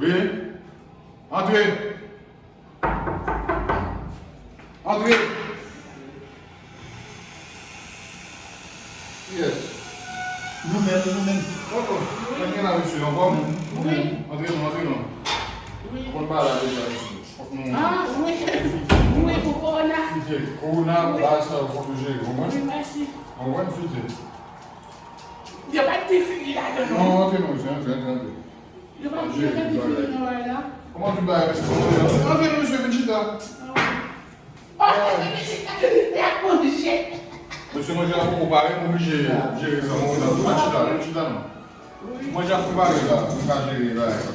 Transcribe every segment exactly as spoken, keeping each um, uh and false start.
Wi. Antre. Antre. Yes. Nou menm, nou menm. Oh, oh. Wi. Kòman gen la, mesye? Anfòm? Wi. Antre non, antre non. Wi. Ou konn pale la deja, mesye. Fòk nou... Ah, wi. Wi, pou kowona. Fite. Kowona, wi, bagay sa yo, fòk nou jere, konprann? Wi, mèsi. Konprann, fite. Yo pa t di figi ladan non. Non, antre non, mesye, antre, antre, antre. Yo pa t di, yo pa t di figi nan bagay la. Kòman tout bagay, mesye? Antre non, mesye, vin chita. Ah, wi. Oh, mesye, y ap manje. Mesye, manje la poko pare, m oblije jere sa. Mwen, mwen, mwen chita, mwen chita non. Wi. Manje ap prepare la, pou m ka jere bagay sa.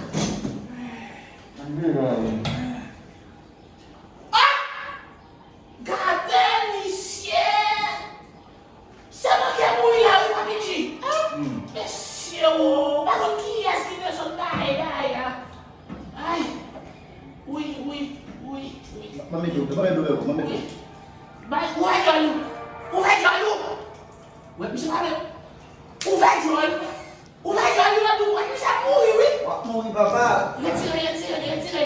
Ann jere bagay. Ah! Gade misye! Se manke mouri la wi, Papi G. Mesye o, ou pa konn kiyès ki te sot bay bagay la. Ay. Wi, wi, wi, wi. Mwen mete w, mwen mete w, mwen mete w. Wi. Bay, ouvè djòl ou. Ouvè djòl ou. Wè, misye pa vle. Ouvè djòl. Ouvè djòl ou, nan tou. Wè, misye ap mouri, wi. W ap mouri, papa. Retire, retire, retire.